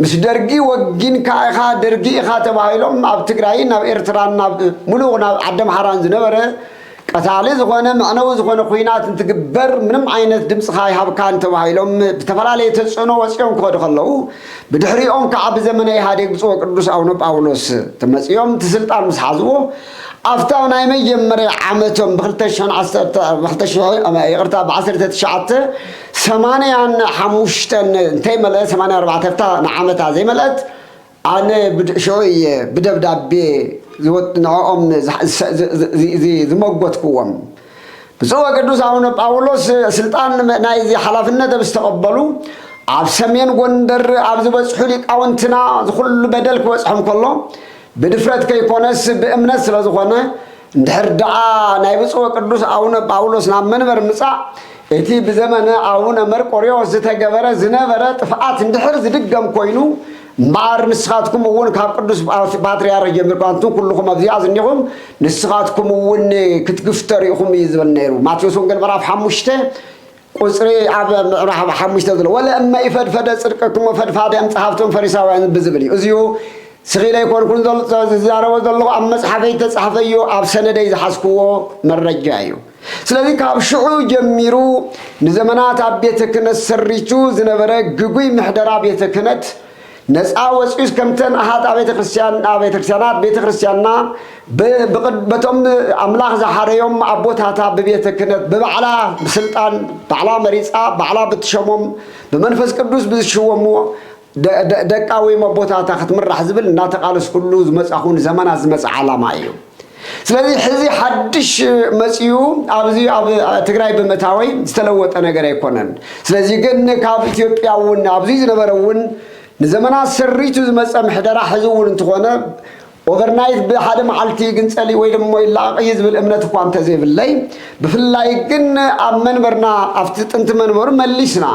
ምስ ደርጊ ወጊንካ ኢኻ ደርጊ ኢኻ ተባሂሎም ኣብ ትግራይን ኣብ ኤርትራን ናብ ምሉእ ናብ ዓዲ ኣምሓራን ዝነበረ ቀታሊ ዝኾነ መዕነዊ ዝኾነ ኹናት እንትግበር ምንም ዓይነት ድምፅኻ ኣይሃብካን ተባሂሎም ብተፈላለየ ተፅዕኖ ወፂኦም ክኸዱ ከለዉ ብድሕሪኦም ከዓ ብዘመነ ኢህኣዴግ ብፁዕ ወቅዱስ ኣቡነ ጳውሎስ ተመፂኦም እቲ ስልጣን ምስ ሓዝዎ ኣብታ ናይ መጀመርያ ዓመቶም ብክልተ ሽሕን ዓሰርተ ብክልተ ሽሕ ይቕርታ ብዓሰርተ ትሽዓተ ሰማንያን ሓሙሽተን እንተይመልአ ሰማንያ ኣርባዕተ ኣብታ ንዓመታ ዘይመልአት ኣነ ብድ- ሽዑ እየ ብደብዳቤ ዝወጥ- ንዕኦም ዝሓ- ዝ- ዝ- ዝ- ዝ- ዝመጎትክዎም። ብፁዕ ወቅዱስ ኣቡነ ጳውሎስ ስልጣን ናይዚ ሓላፍነት ኣብ ዝተቐበሉ፣ ኣብ ሰሜን ጎንደር ኣብ ዝበጽሑ ሊቃውንትና ዝኹሉ በደል ክበጽሖም ከሎ፣ ብድፍረት ከይኮነስ ብእምነት ስለ ዝኾነ፣ እንድሕር ደኣ ናይ ብፁዕ ወቅዱስ ኣቡነ ጳውሎስ ናብ መንበር ምጻእ፣ እቲ ብዘመነ ኣቡነ መርቆሪዎስ ዝተገበረ ዝነበረ ጥፍኣት እንድሕር ዝድገም ኮይኑ፣ እምበኣር ንስኻትኩም እውን ካብ ቅዱስ ፓትርያርክ ጀሚርኩም፣ ኣንቱም ኩልኹም ኣብዚኣ ዝኒኹም፣ ንስኻትኩም እውን ክትግፍተሩ ኢኹም እዩ ዝብል ነይሩ። ማቴዎስ ወንጌል ምዕራፍ ሓሙሽተ ቁጽሪ ኣብ ምዕራፍ ሓሙሽተ ዘሎ፣ "ወለእመ ኢፈድፈደ ጽድቅክሙ ፈድፋደ እምጸሓፍቶም ፈሪሳውያን" ብዝብል እዩ። እዚዩ ስኺለ ኣይኮንኩን ዘሎ ዝዛረቦ ዘለኹ፣ ኣብ መጽሓፈይ ተጻሕፈዮ፣ ኣብ ሰነደይ ዝሓዝክዎ መረጃ እዩ። ስለዚ ካብ ሽዑ ጀሚሩ ንዘመናት ኣብ ቤተ ክህነት ሰሪቱ ዝነበረ ግጉይ ምሕደራ ቤተ ክህነት ነጻ ወጺኡስ ከምተን ኣሃት ቤተ ክርስቲያን ቤተ ክርስቲያናት ቤተ ክርስቲያንና ብ- ብቕድ- በቶም ኣምላኽ ዝሓረዮም ኣቦታታ ብቤተ ክህነት ብባዕላ ብስልጣን ባዕላ መሪጻ ባዕላ ብትሸሞም ብመንፈስ ቅዱስ ብዝሽወምዎ ደ- ደ- ደቃ ወይም ኣቦታታ ክትምራሕ ዝብል እናተቓለስኩሉ ዝመጻኹ ንዘመናት ዝመጽእ ዓላማ እዩ። ስለዚ ሕዚ ሓድሽ መጺኡ ኣብዚ ኣብ ትግራይ ብምእታወይ ዝተለወጠ ነገር ኣይኮነን። ስለዚ ግን ካብ ኢትዮጵያ እውን ኣብዚ ዝነበረ እውን ንዘመናት ሰሪቱ ዝመጸ ምሕደራ ሕዚ እውን እንተኾነ ኦቨርናይት ብሓደ መዓልቲ ይግንጸል ወይ ደሞ ይላቐቕ እዩ ዝብል እምነት እኳ እንተዘይብለይ፣ ብፍላይ ግን ኣብ መንበርና ኣብቲ ጥንቲ መንበሩ መሊስና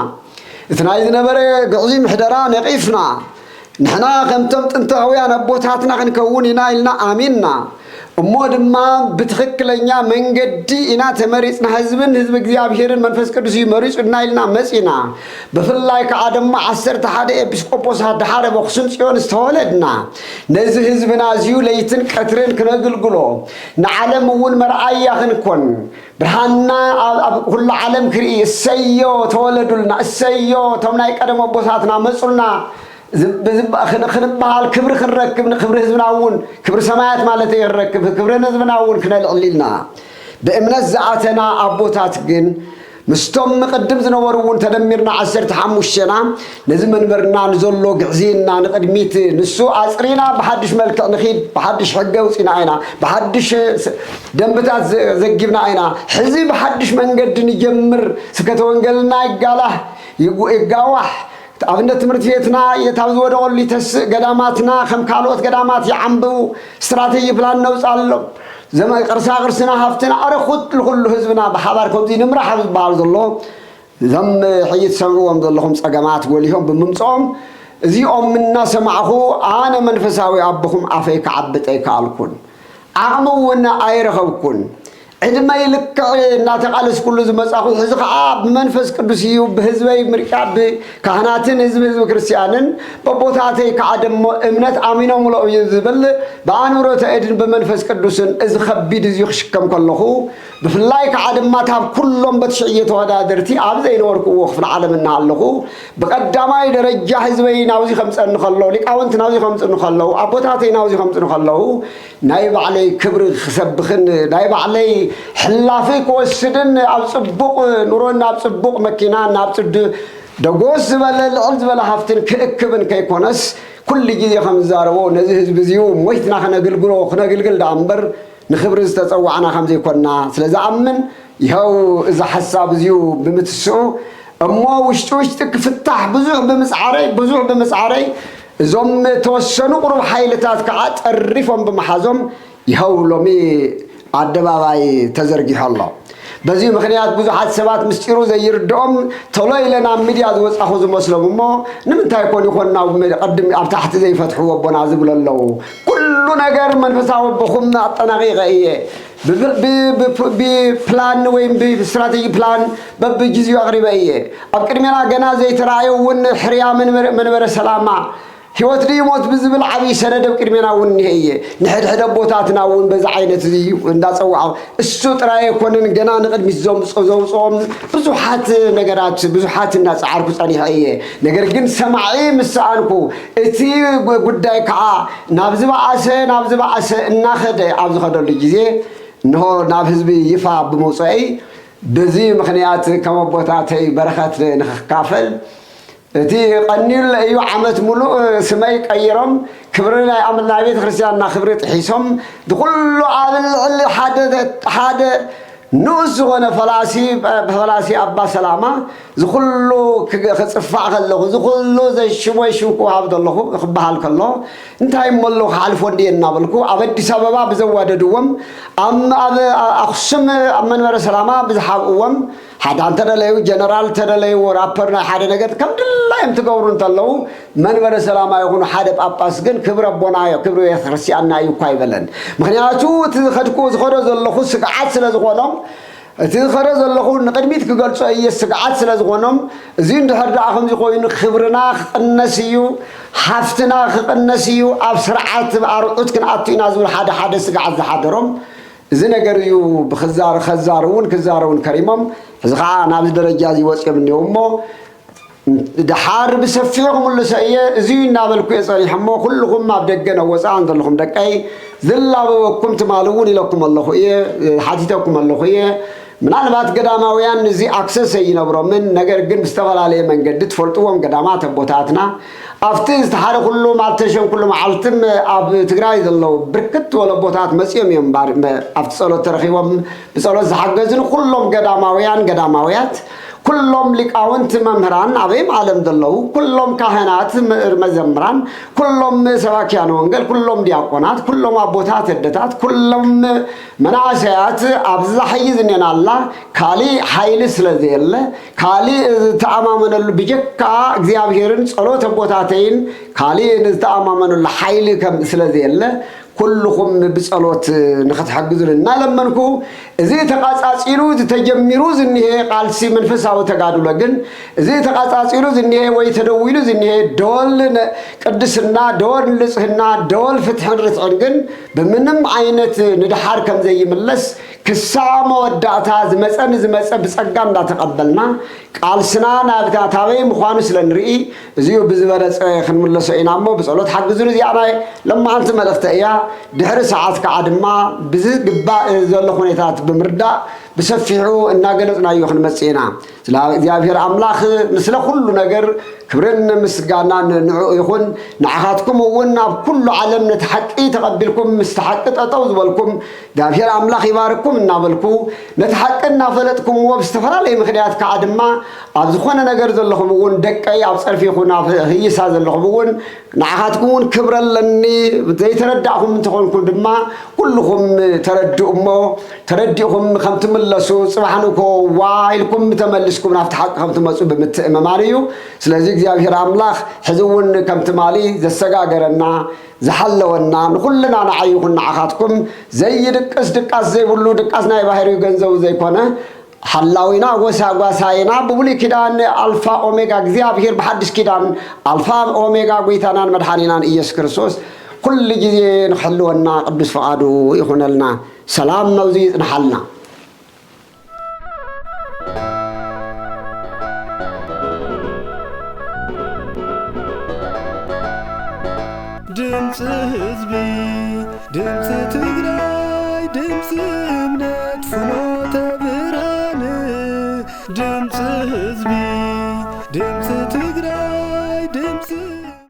እቲ ናይ ዝነበረ ግዕዙይ ምሕደራ ነቒፍና፣ ንሕና ከምቶም ጥንታውያን ኣቦታትና ክንከውን ኢና ኢልና ኣሚንና። እሞ ድማ ብትኽክለኛ መንገዲ ኢና ተመሪጽና፣ ህዝብን ህዝቢ እግዚኣብሄርን መንፈስ ቅዱስ እዩ መሪጹና ኢልና መጺና። ብፍላይ ከዓ ድማ ዓሰርተ ሓደ ኤጲስቆጶሳት ደሓር ኣብ ኣኽሱም ጽዮን ዝተወለድና፣ ነዚ ህዝብና እዚዩ ለይትን ቀትርን ክነግልግሎ፣ ንዓለም እውን መርኣያ ክንኮን፣ ብርሃንና ኣብ ኣብ ኩሉ ዓለም ክርኢ፣ እሰዮ ተወለዱልና፣ እሰዮ እቶም ናይ ቀደም ኣቦታትና መጹልና ዝብ- ዝብ- ክን- ክንበሃል፣ ክብሪ ክንረክብ፣ ንክብሪ ህዝብና እውን፣ ክብሪ ሰማያት ማለት እዩ፣ ክንረክብ፣ ክብሪ ህዝብና እውን ክነልዕል ኢልና ብእምነት ዝኣተና ኣቦታት ግን ምስቶም ቅድም ዝነበሩ እውን ተደሚርና ዓሰርተ ሓሙሽተና፣ ነዚ መንበርና ንዘሎ ግዕዝይና ንቕድሚት ንሱ ኣጽሪና ብሓድሽ መልክዕ ንኺድ፣ ብሓድሽ ሕገ ኣውጺና ኢና፣ ብሓድሽ ስ- ደንብታት ዘ- ዘጊብና ኢና። ሕዚ ብሓድሽ መንገዲ ንጀምር፣ ስብከተ ወንጌልና ይጋላህ፣ ይጉ- ይጋዋሕ፣ ኣብነት ትምህርቲ ቤትና የታብ ዝወደቐሉ ይተስእ፣ ገዳማትና ከም ካልኦት ገዳማት ይዓምብቡ፣ ስትራቴጂ ፕላን ነውፅኣሎም፣ ዘመ- ቅርሳ ቅርስና ሃፍትና፣ ኣረ ኩሉ ኩሉ ህዝብና ብሓባር ከምዚ ንምራሕ ኣብ ዝበሃል ዘሎ፣ እዞም ሕጂ ትሰምዕዎም ዘለኹም ፀገማት ጎሊሆም ብምምፅኦም፣ እዚኦም እናሰማዕኹ ኣነ መንፈሳዊ ኣቦኹም ኣፈይ ክዓብጥ ኣይከኣልኩን። ዓቕሚ እውን ኣይረኸብኩን። ዕድመይ ልክዕ እናተቓለስኩሉ ዝመጻኹ፣ ሕዚ ኸዓ ብመንፈስ ቅዱስ እዩ፣ ብህዝበይ ምርጫ፣ ብካህናትን ህዝቢ ህዝቢ ክርስትያንን በቦታተይ ከዓ ደሞ እምነት ኣሚኖምሎ እዩ ዝብል ብኣንብሮተ እድን ብመንፈስ ቅዱስን እዚ ኸቢድ እዚ ክሽከም ከለኹ፣ ብፍላይ ከዓ ድማ ካብ ኩሎም በቲ ሽዕየ ተወዳደርቲ ኣብ ዘይነበርክዎ ክፍለ ዓለም እናሃለኹ ብቀዳማይ ደረጃ ህዝበይ ናብዚ ከምፀኒ ከሎ፣ ሊቃውንቲ ናብዚ ከምፅኒ ከለዉ፣ ኣቦታተይ ናብዚ ከምፅኒ ከለዉ ናይ ባዕለይ ክብሪ ክሰብኽን ናይ ባዕለይ ሕላፊ ክወስድን ኣብ ፅቡቕ ኑሮን ኣብ ፅቡቕ መኪናን ኣብ ፅድ ደጎስ ዝበለ ልዕል ዝበለ ሃፍትን ክእክብን ከይኮነስ፣ ኩሉ ግዜ ከም ዝዛረቦ ነዚ ህዝቢ እዚዩ ሞይትና ክነግልግሎ ክነግልግል ደኣ እምበር ንኽብሪ ዝተጸዋዕና ከም ዘይኮንና ስለ ዝኣምን፣ ይኸው እዚ ሓሳብ እዚዩ ብምትስኡ እሞ ውሽጢ ውሽጢ ክፍታሕ ብዙሕ ብምጽዓረይ ብዙሕ ብምጽዓረይ እዞም ተወሰኑ ቁሩብ ሓይልታት ከዓ ጠሪፎም ብምሓዞም ይኸው ሎሚ ኣደባባይ ተዘርጊሑ ኣሎ። በዚ ምኽንያት ብዙሓት ሰባት ምስጢሩ ዘይርድኦም ቶሎ ኢለ ናብ ሚድያ ዝወጻኹ ዝመስሎም እሞ ንምንታይ ኮን ይኾን ናብ መ- ቅድም ኣብ ታሕቲ ዘይፈትሕዎ ኣቦና ዝብሉ ኣለዉ። ኩሉ ነገር መንፈሳዊ ኣቦኹም ኣጠናቒቐ እየ። ብብ- ብ- ብ- ብፕላን ወይም ብስትራቴጂ ፕላን በብግዜኡ ኣቕሪበ እየ። ኣብ ቅድሜና ገና ዘይተራእየ እውን ሕርያ መንበረ መንበረ ሰላማ ህይወት ድዩ ሞት ብዝብል ዓብዪ ሰነድ ኣብ ቅድሜና እውን እኒሀ እየ። ንሕድሕድ ኣቦታትና እውን በዚ ዓይነት እዚ እንዳፀዋዖ እሱ ጥራይ ኣይኮነን፣ ገና ንቕድሚት ዘምፅ- ዘውፅኦም ብዙሓት ነገራት ብዙሓት እናፀዓርኩ ፀኒሐ እየ። ነገር ግን ሰማዒ ምስ ሰኣንኩ እቲ ጉ- ጉዳይ ከዓ ናብ ዝበኣሰ ናብ ዝበኣሰ እናኸደ ኣብ ዝኸደሉ ግዜ እንሆ ናብ ህዝቢ ይፋ ብምውፅአይ በዚ ምኽንያት ከም ኣቦታተይ በረኸት ንክካፈል እቲ ቀኒዩለ እዩ። ዓመት ሙሉእ ስመይ ቀይሮም ክብሪ ናይ ኣም-፣ ናይ ቤተ ክርስቲያንና ክብሪ ጥሒሶም፣ ዝኹሉ ኣብ ልዕሊ ሓደ፣ ሓደ ንኡስ ዝኾነ ፈላሲ፣ ፈላሲ ኣባ ሰላማ ዝኹሉ ክገ-፣ ክጽፋዕ ከለኹ፣ ዝኹሉ ዘሽሞይ ሽም ክወሃብ ከለኹ፣ ክበሃል ከሎ፣ እንታይ እሞ ኣሎ ክሓልፎ እንድየ እናበልኩ፣ ኣብ ኣዲስ ኣበባ ብዘዋደድዎም፣ ኣብ፣ ኣብ ኣኽሱም ኣብ መንበረ ሰላማ ብዝሓብእዎም፣ ሓደ እንተደለዩ ጀነራል፣ እንተደለዩ ራፐር ናይ ሓደ ነገር ከም ድላዮም ትገብሩ እንተለዉ፣ መንበረ ሰላማ ይኹኑ ሓደ ጳጳስ ግን ክብሪ ኣቦና እዩ፣ ክብሪ ቤተክርስቲያንና እዩ እኳ ኣይበለን። ምኽንያቱ እቲ ዝኸድኩ-፣ ዝኸዶ ዘለኹ ስግዓት ስለ ዝኾኖም፣ እቲ ዝኸዶ ዘለኹ ንቕድሚት ክገልጾ እየ፣ ስግዓት ስለ ዝኾኖም፣ እዚ እንድሕር ደኣ ከምዚ ኮይኑ ክብርና ክቕነስ እዩ፣ ሃፍትና ክቕነስ እዩ፣ ኣብ ስርዓት ኣርዑት ክንኣቱ ኢና ዝብል ሓደ ሓደ ስግዓት ዝሓደሮም፣ እዚ ነገር እዩ ብክዛር-፣ ከዛርቡን ክዛረቡን ከሪሞም፣ እዚ ኸዓ ናብዚ ደረጃ እዚ ወፂኦም እኒአው እሞ፣ ደሓር ብሰፊሑ ክምልሶ እየ፣ እዚ እዩ እናበልኩ እየ ጸኒሐ እሞ፣ ኩልኹም ኣብ ደገን ኣብ ወፃእን ዘለኹም ደቀይ፣ ዝላበወኩም ትማሊ እውን ኢለኩም ኣለኹ እየ፣ ሓቲተኩም ኣለኹ እየ። ምናልባት ገዳማውያን እዚ ኣክሰስ ኣይነብሮምን፣ ነገር ግን ብዝተፈላለየ መንገዲ ትፈልጥዎም ገዳማት ኣቦታትና፣ ኣብቲ ዝተሓረኹሉ፣ ማልተሸንኩሉ መዓልትም ኣብ ትግራይ ዘለዉ ብርክት ዝበሉ ኣቦታት መፂኦም እዮም እምበር፣ መ-፣ ኣብቲ ጸሎት ተረኺቦም ብጸሎት ዝሓገዙን ኩሎም ገዳማውያን፣ ገዳማውያት፣ ኩሎም ሊቃውንቲ መምህራን ኣበይም ዓለም ዘለዉ፣ ኩሎም ካህናት፣ መ-፣ መዘምራን፣ ኩሎም ሰባኪያነ ወንጌል፣ ኩሎም ዲያቆናት፣ ኩሎም ኣቦታት፣ ኣደታት፣ ኩሎም መናእሰያት ኣብዛ ሕጂ ዝኔናላ ካሊእ ሓይሊ ስለ ዘየለ፣ ካሊእ ዝተኣማመነሉ ብጀካ እግዚኣብሄርን ጸሎት ኣቦታተይን ካሊእ ዝተኣማመነሉ ሓይሊ ከም ስለ ዘየለ፣ ኩልኹም ብጸሎት ንኽትሕግዙን እናለመንኩ፣ እዚ ተቓጻጺሉ ዝተጀሚሩ ዝኒሄ ቃልሲ መንፈሳዊ ተጋድሎ ግን፣ እዚ ተቓጻጺሉ ዝኒሄ ወይ ተደዊሉ ዝኒሄ ደወል ነ-፣ ቅድስና፣ ደወል ንጽህና፣ ደወል ፍትሕን ርትዕን ግን ብምንም ዓይነት ንድሓር ከም ዘይምለስ ክሳብ መወዳእታ ዝመጸ ንዝመጸ ብጸጋ እንዳተቐበልና ቃልስና ናብታ ታበይ ምዃኑ ስለ ንርኢ እዚኡ ብዝበለጸ ክንምለሶ ኢና እሞ ብጸሎት ሓግዙን። እዚኣ ናይ ለማዓንቲ መልእኽቲ እያ። ድሕሪ ሰዓት ከዓ ድማ ብዝግባእ ዘሎ ኩነታት ብምርዳእ ብሰፊሑ እናገለጽናዮ ክንመጽእ ኢና። ስለ እግዚኣብሔር ኣምላኽ ንስለ ኩሉ ነገር ክብርን ምስጋናን ንዕኡ ይኹን። ንዓኻትኩም እውን ኣብ ኩሉ ዓለም ነቲ ሓቂ ተቐቢልኩም ምስቲ ሓቂ ጠጠው ዝበልኩም እግዚኣብሔር ኣምላኽ ይባርኩም እናበልኩ፣ ነቲ ሓቂ እናፈለጥኩምዎ ብዝተፈላለየ ምኽንያት ከዓ ድማ ኣብ ዝኾነ ነገር ዘለኹም እውን ደቀይ ኣብ ጸርፊ ይኹን ኣብ ህይሳ ዘለኹም እውን ንዓኻትኩም እውን ክብሪ ኣለኒ። ዘይተረዳእኹም እንተኾንኩም ድማ ኩልኹም ተረድኡ እሞ ተረዲእኹም ከም ትምለሱ፣ ጽባሕ ንግሆ ዋ ኢልኩም ተመሊስኩም ናብቲ ሓቂ ከም ትመጹ ብምትእምማን እዩ። ስለዚ እግዚኣብሔር ኣምላኽ ሕዚ እውን ከም ትማሊ ዘሰጋገረና፣ ዝሓለወና፣ ንኹልና ንዓይ ይኹን ንዓኻትኩም ዘይድቅስ ድቃስ ዘይብሉ፣ ድቃስ ናይ ባህሪኡ ገንዘቡ ዘይኮነ፣ ሓላዊና፣ ጎሳ-፣ ጓሳይና፣ ብብሉይ ኪዳን ኣልፋ ኦሜጋ እግዚኣብሔር፣ ብሓድሽ ኪዳን ኣልፋ ኦሜጋ ጎይታናን መድሓኒናን ኢየሱስ ክርስቶስ ኩሉ ግዜ ንኽሕልወና ቅዱስ ፍቓዱ ይኹነልና። ሰላም ናብዚ ይጽንሓልና። ድምፂ ህዝቢ፣ ድምፂ ትግራይ፣ ድምፂ እምነት ፍኖተ ብርሃን፣ ድምፂ ህዝቢ፣ ድምፂ